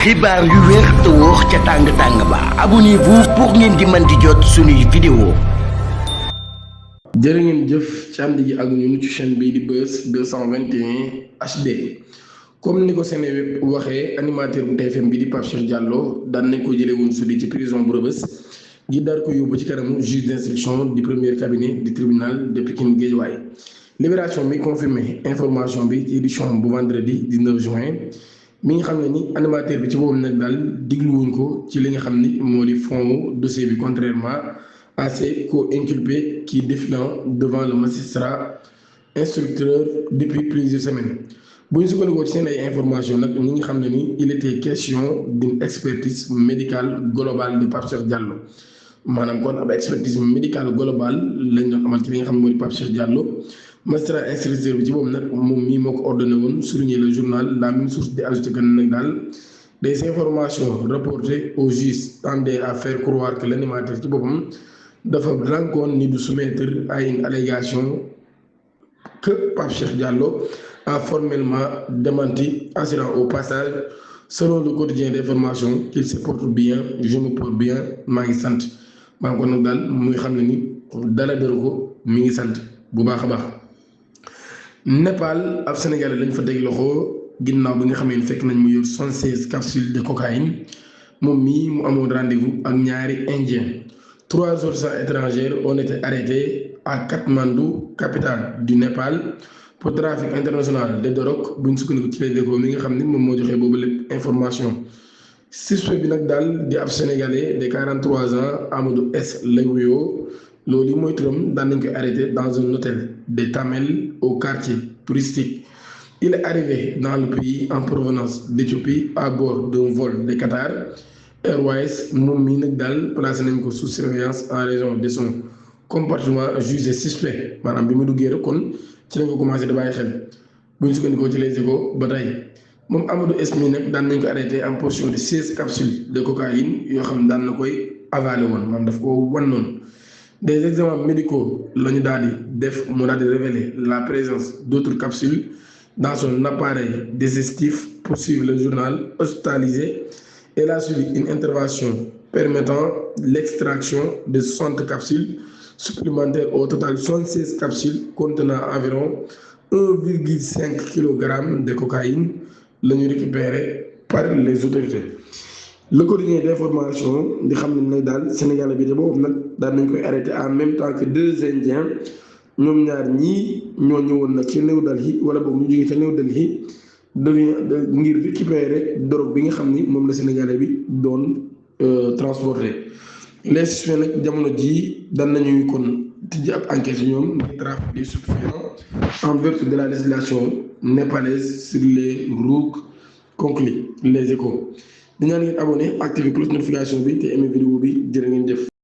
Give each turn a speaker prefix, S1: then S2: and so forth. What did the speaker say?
S1: xibaar yu wér te wóor ca tàng ba abonnez-vous pour ngeen di mën di jot suñuy vidéo.
S2: jërë ngeen jëf ci ànd gi ak ñun ci chaîne bii di Buzz 221 HD comme ni ko Seneweb waxee animateur bu TFM bi di Pape Cheikh Diallo daan nañ ko jëlee woon sudi ci prison bu Rebeuss gi dar ko yóbbu ci kanamu juge d'instruction du premier cabinet du tribunal de Pikine Guédiawaye. Libération bi confirmé information bi ci édition bu vendredi 19 juin mi nga xam ne ni animateur bi ci boobu nag daal digluwuñ ko ci li nga xam ni moo di fond dossier bi contrairement à ses co-inculpés qui défilant devant le magistrat instructeur depuis plusieurs semaines. bu ñu sukkandikoo ci seen ay information nag ñi nga xam ne ni il était question d'une expertise médicale globale de Pape Cheikh Diallo maanaam kon ab expertise médicale globale lañ doon amal ci li nga xam ne moo di Pape Cheikh Diallo. magistrat instructeur bi ci boobu nag moom mii moo ko ordonné woon souligner le journal la même source di ajouté que nag daal des informations rapportées au juge tendaient à faire croire que l'animateur ci boppam dafa rankoon ni du soumettre à une allégation que Pape Cheikh Diallo a formellement démenti, assurant au passage selon le quotidien d'information qu'il se porte bien, je me porte bien, maa ngi sant maa ngi ko nag daal muy xam ne ni dala dëru ko mi ngi sant bu baax a baax. Népal ab Sénégalais lañ fa teg loxo ginnaaw bi nga xamee ne fekk nañ mu yor 76 capsules de cocaïne moom mii mu amoon rendez-vous ak ñaari indien 3 ressortissants étrangers ont été arrêtés à Katmandou, capitale du Népal, pour trafic international de drogue bu ñu sukkandiku ci Les Échos mi nga xam ni moom moo joxee boobu lépp information. Suspect bi nag daal di ab Sénégalais de 43 ans Amadou S lay wuyoo loolu mooy turam daan nañ koy arrêté dans un hôtel de Tamel au quartier touristique. Il est arrivé dans le pays en provenance d'Éthiopie à bord d'un vol de Qatar Airways moom mii nag daal placé nañ ko sous surveillance en raison de son comportement jugé suspect maanaam bi mu duggee rek kon ci lañ ko commencé di bàyyi xel bu ñu sukkandikoo ci Les Échos ba tey moom Amadou S mii nag daan nañ ko arrêté en possession de 16 capsules de cocaïne yoo xam ne daan na koy avalé woon maanaam daf ko wan noonu. Des examens médicaux lañu daal di def mu daal di révéler la présence d'autres capsules dans son appareil digestif pour suivre le journal hospitalisé. Elle a suivi une intervention permettant l'extraction de 60 capsules supplémentaires au total 76 capsules contenant environ 1,5 kg de cocaïne la ñu récupéré par les autorités. Le quotidien d'information di xam ne nag daal Sénégal bi de boobu nag daal nañ koy arrêté en même temps que 2 indiens ñoom ñaar ñii ñoo ñëwoon nag ci New Delhi wala boobu ñu jógee ca New Delhi ngir récupérer drogue bi nga xam ni moom la Sénégalais bi doon transporté. Les suspects nag jamono jii daan nañuy kon tijji ab enquête ñoom ngir trafic des stupéfiants en vertu de la législation népalaise sur les roues conclut Les Échos. di ñaan ngeen abonné activé cloche notification bi te aimé vidéo bi jërë ngeen jëf.